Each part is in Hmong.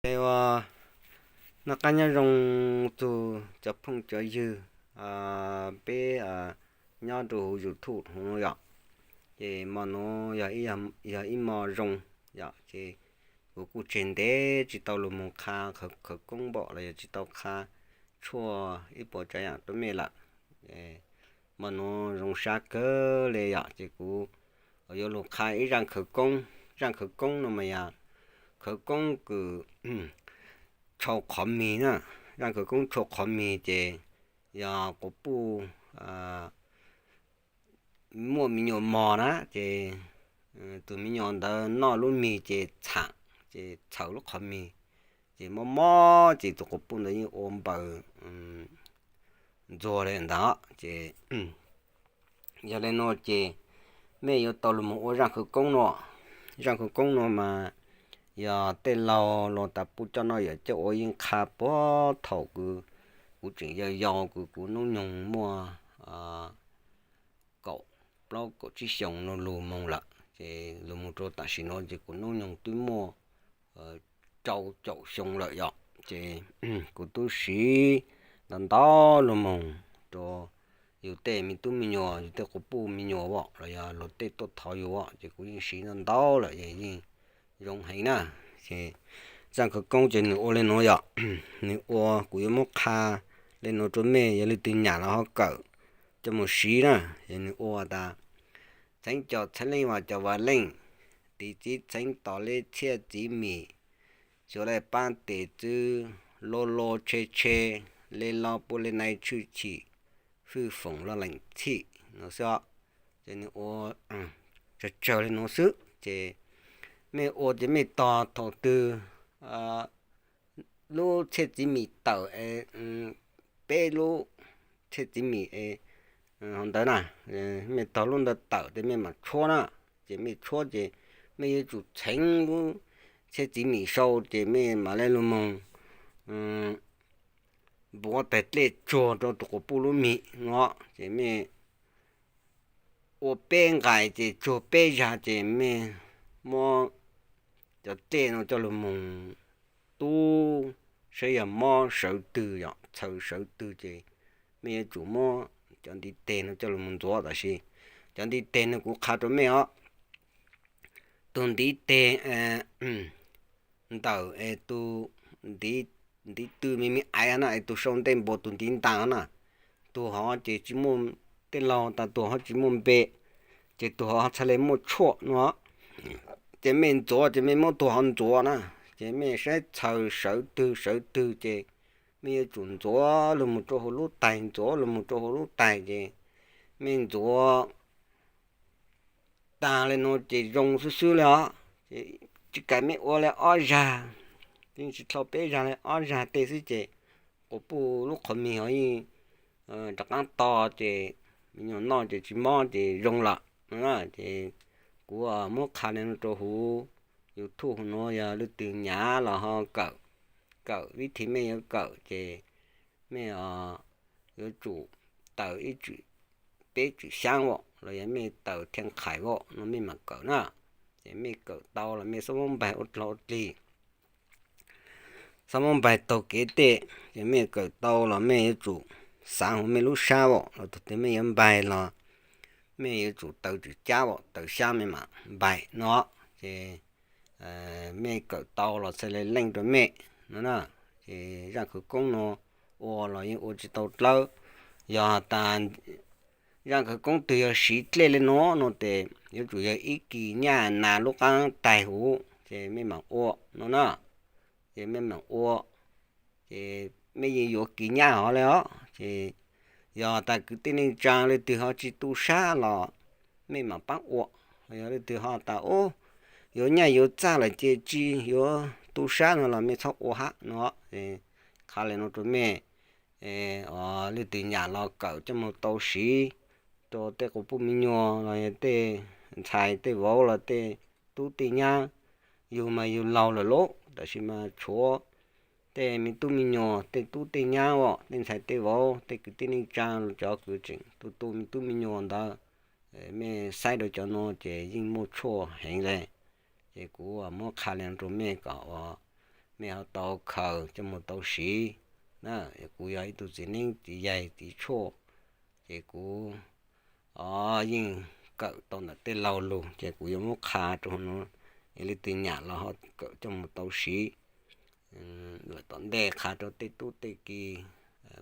Ces ua noj qab nyob zoo txug cov phooj cov ywg, peb nyob rua huv YouTube huv no yom. Ces mo nuav yog ib mo zoo yom, ces kuv kuj tseg ntev tsis tau lug moog qha khawv koob npaum los yog tsis tau qha tshuaj ib puas tsav yaam rua mej lawm. Mo nuav zoo sab kawg le yom, ces kuv yuav lug qha ib zaaj khawv koob. Zaaj khawv koob no mas yog khawv koob kws tshau qhov mis na. Zaaj khawv koob tshau qhov mis ces yog quas puj muaj me nyuam mos na, ces tus me nyuam ntawd noj lub mis ces txham, ces txhaws lub qhov mis, ces mob mob ces tus quas puj ntawd yeej ua npaws ntxuag le ntawd. Ces yog le nuav ces mej yuav tau lug moog ua zaaj khawv koob no. Zaaj khawv koob no mas yog tej laug los tas puj coj noj yawm coj ua yeej qha puag thaum kws kuv tseem yau yau kws kuv hnub nyoog muaj kaum plaub kaum tsib xyoos no lug moog lawm, ces lug moog rua tam sim no ces kuv hnub nyoog twb muaj rau caum xyoo lawm yom. Ces kuv tub siv ntau ntau lug moog rua yus tej me tub me nyuam, yus tej quas puj me nyuam los yog luag tej tuaj thov yus, ces kuv yeej siv ntau ntau lawm, yeej zoo heev na. Ces zaaj khawv koob ces nwg ua le nuav yom. Nwg ua kuv yuav muab qha le nuav rua mej, yog leej twg nyam los ho kawm coj moog siv na. Ces nwg ua tas txheeb caum txheeb leej vam caum vam leej, tiv txib txheeb tos le txhiaj txiv mim, xyuav le paab tes txwb, lo lo tshe tshe, le lo puj le nai tshwj chim, hwj foom lo leem txhij no xwb. Ces nwg ua tsawg tsawg le nuav xwb. Ces mej ua ces mej tos thaum twg lub txhiaj txiv mim tawm es peb lub txhiaj txiv mim es ntawd na, mej tos lub ntawd tawm ces mej mam tshuab na. Ces mej tshuab ces mej yuav tsum txheev lub txhiaj txiv mim sau ces mej mam le lug moog npuav taag dlej tsuag rua tus quas puj lub mis no. Ces mej ua peb nqais ces tsuag peb zag ces mej muab cov dlej no coj lug moog tub saib yog mob sawv twg yom, txhaws sawv twg ces mej yuav tsum muab cov ntiv teg no coj lug moog ntxuav. Tab sis cov ntiv teg no kuv qha rua mej os, tus ntiv teg ntawm es tus ntiv tw me me aiv na, es tus sau ntej npua tus ntiv ntaag na, tus hov ces tsis muaj, tej laug tas tus hov tsis muaj npe, ces tus hov txhaj le muaj tshuaj no. Ces mej ntxuav ces mej muab tus hov ntxuav na, ces mej saib txhaws sawv twg sawv twg ces mej yuav tsum ntxuav lug moog rua huv lub tais, ntxuav lug moog rua huv lub tais ces mej ntxuav taag le nuav ces zoo xwb xwb le os. Ces tsis kav mej ua le ob zag, tsis dlhau peb zag le ob zag tej xwb ces quas puj lub qhov mis hov yeej rov qaab to ces me nyuam noj ces tsis mob ces zoo lawm. Ces kuv muab qha le nuav rua huv YouTube huv nuav, yog leej twg nyam los ho kawm, kawm vib thib mej yuav kawm ces mej yuav tsum taws ib tswm peb tswm xyaab as los yog mej taws thia qhais as no mej mam kawm na. Ces mej kawm tau los mej xob muab npaig ua dlog ua dlig, xob muab npaig taug kev tej. Ces mej kawm tau los mej yuav tsum xaav huv mej lub sab as los thaum twg mej yuav npaig los mej yuav tsum taws tswm cab as, taws xyaab mej mam npaig no. Ces mej kawm tau los txhaj le leej rua mej no na. Ces zaaj khawv koob no ua los yeej ua tsis tau dlawb. Yog tas zaaj khawv koob twg yog siv dlej le nuav no tes yuav tsum yog ib kis nyaj nas lub qaab taig huv ces mej mam ua no na. Ces mej mam ua, ces mej yeej yuav kis nyaj hov le os. Ces yog tas kwv tij neej tsaa leej twg ho tsis tu sab los mej mam paab ua. Yog leej twg ho tas ub, yuav nyaj yuav txag lawm ces tsis yuav tu sab no los mej txhob ua hab no. Qha le nuav rua mej, leej twg nyam los kawm coj moog tau siv rua tej quas puj me nyuam los yog tej ntxhais tej vauv los tej tub tej nyab. Yug mas yug laug lawm lauj, tab sis mas tshuav tej me tub me nyuam, tej tub tej nyab as, tej ntxhais tej vauv, tej kwv tij neej tsaa, cov kws tseem tu tu me tub me nyuam ntawd, mej saib rua cov nuav ces yeej muaj tshuaj heev le. Ces kuv muab qha le rua mej kom ua mej ho tau khaws coj mus tau siv na. Kuv yog ib tug txiv neeb txiv yaig txiv tshuaj, ces kuv yeej kawm tau ntawm tej laug lug, ces kuv yuav muab qha rau hauv no, yog leej twg nyam los ho kawm coj mus tau siv lawm tom ntej, qha rau tej tub tej ki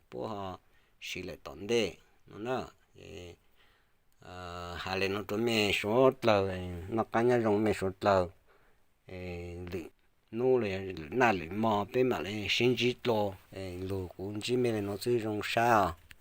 puab ho siv lawm tom ntej no na. Hais li no rau mej suav dlawg, noj qab nyob zoo mej suav dlawg. Lwm hnub los lwm naj lwm mo peb mam li sib ntsib dlua. Lug kuv ntsib mej li no xwb, zoo sab os.